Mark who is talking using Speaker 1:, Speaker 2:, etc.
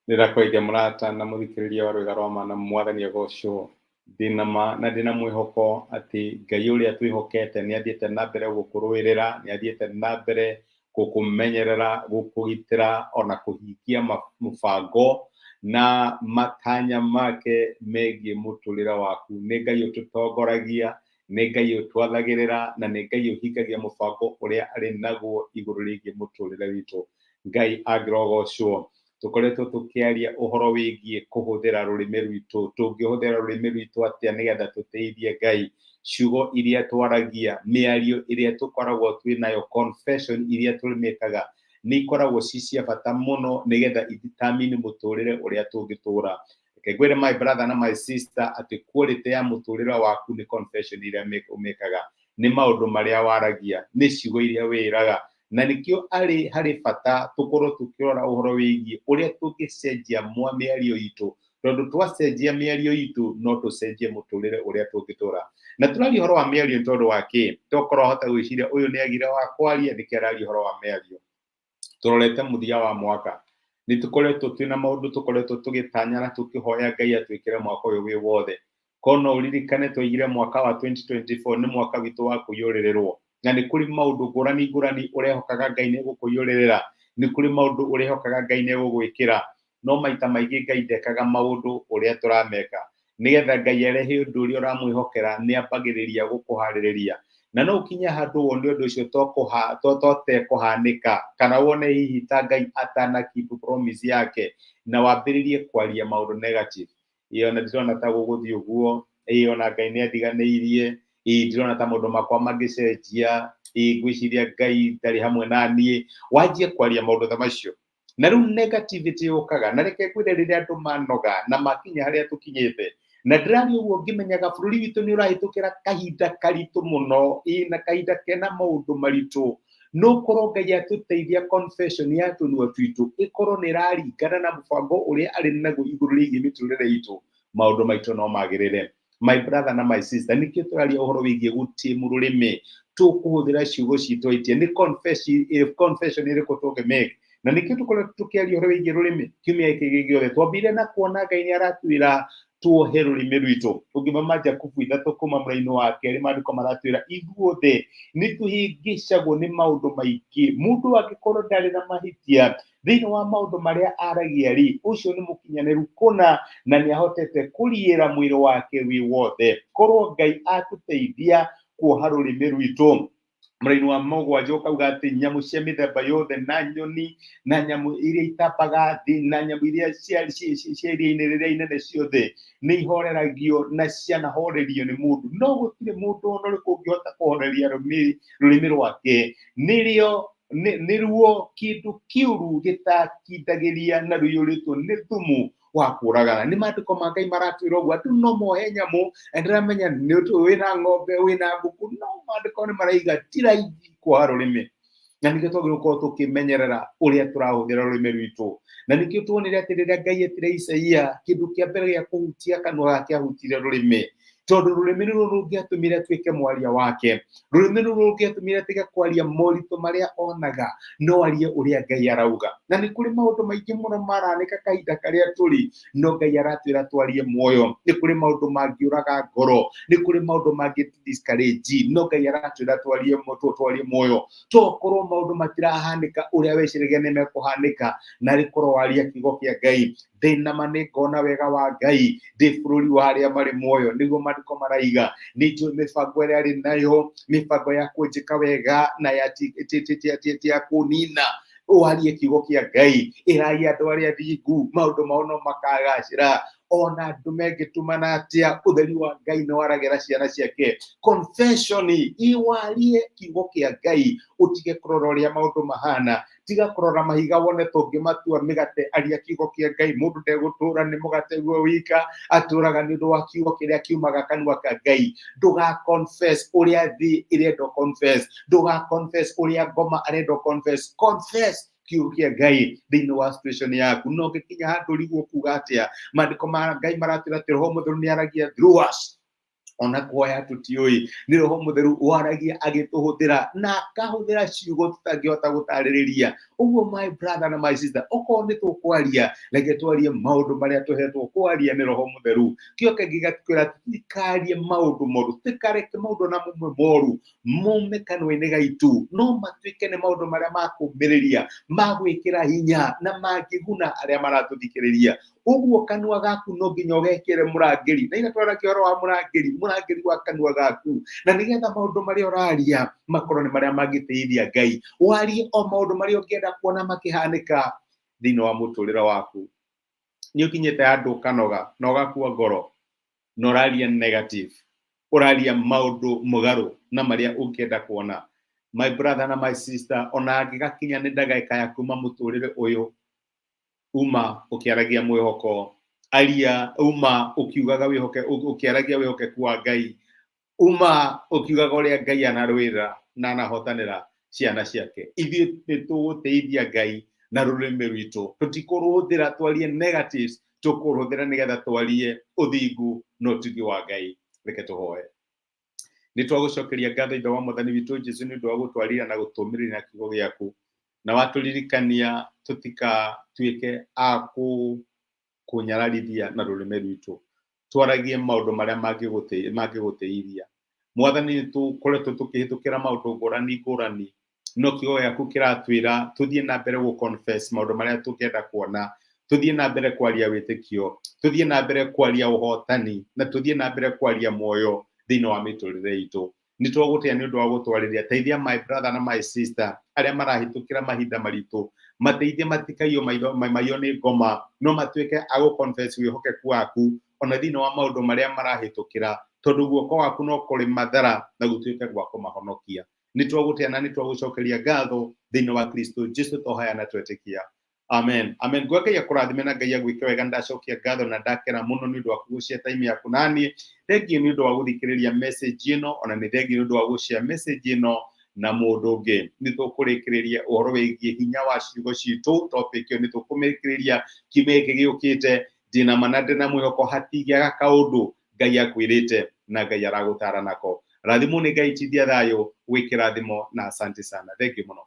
Speaker 1: Nĩndakũgeithia mũrata na mũthikĩrĩria wa Rwĩga rwa Ma na Mwathani agocwo. Ndĩna ma na ndĩna mwĩhoko atĩ Ngai ũrĩa twĩhokete nĩ athiĩte na mbere gũkũrũĩrĩra, nĩ athiĩte na mbere gũkũmenyerera, gũkũgitĩra ona kũhingia mũbango na matanya make megiĩ mũtũrĩre waku. Nĩ Ngai ũtũtongoragia, nĩ Ngai ũtwathagĩrĩra na nĩ Ngai ũhingagia mũbango ũrĩa arĩ naguo igũrũ rĩgiĩ mũtũrĩre witũ. Ngai angĩrogocwo. Tũkoretwo tũkĩaria ũhoro wĩgiĩ kũhũthĩra rũrĩmĩ rwitũ. Tũngĩhũthĩra rũrĩmĩ rwitũ atĩa nĩgetha tũtĩithie Ngai? Ciugo iria twaragia, mĩario ĩrĩa tũkoragwo twĩ nayo, confession iria tũmĩkaga, nĩ ikoragwo ci cia bata mũno nĩgetha i determine mũtũrĩre ũrĩa tũngĩtũra. Reke ngwĩre my brother na my sister atĩ quality ya mũtũrĩre waku nĩ confession iria ũmĩkaga, nĩ maũndũ marĩa waragia, nĩ ciugo iria wĩraga. Na nĩkĩo arĩ harĩ bata tũkorwo tũkĩrora ũhoro wĩgiĩ ũrĩa tũngĩcenjia mĩario itũ, tondũ twacenjia mĩario itũ no tũcenjie mũtũrĩre ũrĩa tũngĩtũra. Na tũraria ũhoro wa mĩario nĩ tondũ wa kĩ? Tokorwo wahota gwĩciria ũyũ nĩ agire wa kwaria nĩkĩo araria ũhoro wa mĩario. Tũrorete mũthia wa mwaka, nĩ tũkoretwo twĩna maũndũ tũkoretwo tũgĩtanya na tũkĩhoya Ngai atwĩkĩre mwaka ũyũ wĩ wothe. Korwo no ũririkane twaigire mwaka wa 2024 nĩ mwaka witũ wa kũiyũrĩrĩrwo, na nĩ kũrĩ maũndũ ngũrani ngũrani ũrehokaga Ngai nĩ egũkũiyũrĩrĩra, nĩ kũrĩ maũndũ ũrehokaga Ngai nĩ egũgwĩkĩra, no maita maingĩ Ngai ndekaga maũndũ ũrĩa tũrameka. Nĩgetha Ngai arehe ũndũ ũrĩa ũramwĩhokera nĩ ambagĩrĩria gũkũharĩrĩria. Na no ũkinye handũ wone ũndũ ũcio totekũhanĩka, kana wone hihi ta Ngai atana keep promise yake, na wambĩrĩrie kwaria maũndũ negative. Ĩĩ ona ndirona ta gũgũthiĩ ũguo, ĩĩ ona Ngai nĩ andiganĩirie, ĩĩ ndirona ta maũndũ makwa mangĩcenjia, ĩĩ ngwĩciria Ngai ndarĩ hamwe na niĩ. Wanjie kwaria maũndũ ta macio. Na rĩu negativity yũkaga, na reke ngwĩre rĩrĩa andũ manoga na makinya harĩa tũkinyĩte, na ndĩraria ũguo ngĩmenyaga bũrũri witũ nĩ ũrahĩtũkĩra kahinda karitũ mũno, ĩĩ na kahinda kena maũndũ maritũ. No korwo Ngai atũteithia confession ya tũnua twitũ ĩkorwo nĩ ĩraringana na mũbango ũrĩa arĩ naguo igũrũ rĩgiĩ mĩtũrĩre itũ, maũndũ maitũ no magĩrĩre. My brother na my sister, nĩkĩo tũraria ũhoro wĩgiĩ gũtĩmu rũrĩmĩ. Tũkũhũthĩra ciugo citũ atĩa? Nĩ confession ĩrĩkũ tũngĩ make? Na nĩkĩo tũkoretwo tũkĩaria ũhoro wĩgiĩ rũrĩmĩ kiumia gĩkĩ gĩothe. Twambire na kuona Ngai nĩ aratwĩra tuohe rũrĩmĩ rwitũ. Ũngĩthoma Jakubu 3 kuma mũraini wa 2, maandĩko maratwĩra ithuothe nĩ tũhĩngĩcagwo nĩ maũndũ maingĩ. Mũndũ angĩkorwo ndarĩ na mahĩtia thĩinĩ wa maũndũ marĩa aragia rĩ, ũcio nĩ mũkinyanĩru kũna na nĩ ahotete kũriĩra mwĩrĩ wake wĩ wothe. Korwo Ngai atũteithia kuoha rũrĩmĩ rwitũ, mũraini wa 7 ũkauga atĩ nyamũ cia mĩthemba yothe na nyoni na nyamũ iria itambaga thĩ na nyamũ iria cia iria-inĩ rĩrĩa inene ciothe nĩ ihoreragio na cianahorerio nĩ mũndũ, no gũtirĩ mũndũ ona ũrĩkũ ũngĩhota kũhoreria rũrĩmĩ rwake. Nĩrĩo nĩruo kĩndũ kĩũru gĩtakindagĩria na rũiyũrĩtwo nĩ thumu wa kũragana. Nĩ maandĩko ma Ngai maratwĩra ũguo, andũ no mohe nyamũ, na ndĩramenya nĩ wĩna ng'ombe, wĩna ngũkũ, no maandĩko nĩ maraiga ti raithi kuoha rũrĩmĩ. Na nĩkĩo twagĩrĩirwo gũkorwo tũkĩmenyerera ũrĩa tũrahũthĩra rũrĩmĩ rwitũ. Na nĩkĩo tuonire atĩ rĩrĩa Ngai etire Isaia, kĩndũ kĩa mbere gĩa kũhutia kanua gake ahutirie rũrĩmĩ, tondũ rũrĩmĩ rũrũ rũngĩatũmire atuĩke mwaria wake, rũrĩmĩ rũrũ rũngĩatũmire atige kwaria moritũ marĩa onaga, no arie ũrĩa Ngai arauga. Na nĩ kũrĩ maũndũ maingĩ mũno maranĩka kahinda karĩa tũrĩ, no Ngai aratwĩra twarie muoyo. Nĩ kũrĩ maũndũ mangĩũraga ngoro, nĩ kũrĩ maũndũ mangĩ discourage, no Ngai aratwĩra twarie muoyo. Tokorwo maũndũ matirahanĩka ũrĩa weciragia nĩ mekũhanĩka, na rĩkorwo waria kiugo kĩa Ngai, ndĩ na ma nĩ ngona wega wa Ngai ndĩ bũrũri wa arĩa marĩ muoyo. Nĩguo maandĩko maraiga. Nĩ njũĩ mĩbango ĩrĩa arĩ nayo, mĩbango ya kũnjĩka wega na ya ti ya kũnina. Warie kiugo kĩa Ngai, ĩrai andũ arĩa thingu maũndũ mao no makagacĩra. Ona andũ mengĩtumana atĩa, ũtheri wa Ngai nĩ waragĩra ciana ciake. Confession, iwarie kiugo kĩa Ngai, ũtige kũrora ũrĩa maũndũ mahana, tiga kũrora mahiga wone tũngĩmatua mĩgate. Aria kiugo kĩa Ngai. Mũndũ ndegũtũra nĩ mũgate guo wika, atũraga nĩ ũndũ wa kiugo kĩrĩa kiumaga kanua ka Ngai. Ndũga confess ũrĩa thĩ ĩrenda confess, ndũga confess ũrĩa ngoma arenda confess, confess kiugo kĩa Ngai thĩinĩ wa situation yaku. No ũngĩkinya handũ ũrigwo kuga atĩa, maandĩko ma Ngai maratwĩra atĩ Roho Mũtheru nĩ aragia through us. Ona kuoya tũtiũĩ, nĩ Roho Mũtheru waragia agĩtũhũthĩra na akahũthĩra ciugo tũtangĩhota gũtarĩrĩria. Ũguo my brother na my sister, okorwo nĩ tũkwaria, reke twarie maũndũ marĩa tũhetwo kwaria nĩ Roho Mũtheru. Kĩo kĩngĩ gĩgatwĩra tũtikarie maũndũ moru, tũtikareke maũndũ na mamwe moru mume kanua-inĩ gaitũ, no matuĩke nĩ maũndũ marĩa ma kũũmĩrĩria, ma gwĩkĩra hinya na mangĩguna arĩa maratũthikĩrĩria. Ũguo kanua gaku no nginya ũgekĩre mũrangĩri, na ira twaragia ũhoro wa mũrangĩri, mũrangĩri wa kanua gaku, na nĩgetha maũndũ marĩa ũraria makorwo nĩ marĩa mangĩtĩithia Ngai, warie o maũndũ marĩa ũngĩenda kuona makĩhanĩka thĩinĩ wa mũtũrĩre waku. Nĩ ũkinyĩte handũ ũkanoga na ũgakua ngoro na ũraria negative, ũraria maũndũ mũgarũ na marĩa ũngĩenda kuona. My brother na my sister, ona angĩgakinya nĩ ndagĩka ya kuma mũtũrĩre ũyũ, uma ũkĩaragia mwĩhoko, aria uma ũkiugaga wĩhoke, ũkĩaragia wĩhokeku wa Ngai, uma ũkiugaga ũrĩa Ngai anarũĩra na anahotanĩra ciana ciake. Ithuĩ nĩ tũgũtĩithia Ngai na rũrĩmĩ rwitũ, tũtikũrũhũthĩra twarie negatives, tũkũrũhũthĩra nĩgetha twarie ũthingu na ũtugi wa Ngai. Reke tũhoe. Nĩ twagũcokeria ngatho Ithe wa Mwathani witũ Jesu nĩ ũndũ wa gũtwarĩra na gũtũmĩrĩria na kiugo gĩaku, na watũririkania tũtikatuĩke a kũnyararithia na rũrĩmĩ rwitũ, twaragie maũndũ marĩa mangĩgũtĩithia. Mwathani, nĩ tũkoretwo tũkĩhĩtũkĩra maũndũ ngũrani ngũrani, no kiugo gĩaku kĩratwĩra tũthiĩ na mbere gũ confess maũndũ marĩa tũngĩenda kuona, tũthiĩ na mbere kwaria wĩtĩkio, tũthiĩ na mbere kwaria ũhotani, na tũthiĩ na mbere kwaria muoyo thĩinĩ wa mĩtũrĩre itũ. Nĩ twagũtĩa nĩ ũndũ wa gũtwarĩria. Teithia my brother na my sister arĩa marahĩtũkĩra mahinda maritũ, mateithie matikaiywo maiyo nĩ ngoma, no matuĩke a gũ confess wĩhokeku waku ona thĩinĩ wa maũndũ marĩa marahĩtũkĩra, tondũ guoko gwaku no kũrĩ mathara na gũtuĩke gwa kũmahonokia. Nĩ twagũtĩa na nĩ twagũcokeria ngatho thĩinĩ wa Kristo Jesu tũhoya na twetĩkia. Amen. Amen. Ngwa Ngai akũrathime na Ngai agwĩke wega. Ndacokia ngatho na ndakena mũno nĩ ũndũ wa kũgũcia time yaku naniĩ. Thengiũ nĩ ũndũ wa gũthikĩrĩria message ĩno, ona nĩ thengiũ nĩ ũndũ wa gũshare message ĩno na mũndũ ũngĩ. Nĩ tũkũrĩkĩrĩria ũhoro wĩgiĩ hinya wa ciugo citũ, topic ĩyo nĩ tũkũmĩrĩkĩrĩria kiumia gĩkĩ gĩũkĩte. Ndĩna ma na ndĩna mwĩhoko hatigĩaga kaũndũ Ngai akwĩrĩte na Ngai aragũtara nako. Rathimwo nĩ Ngai, tithia thayũ, wĩ kĩrathimo na asante sana. Thengiũ mũno.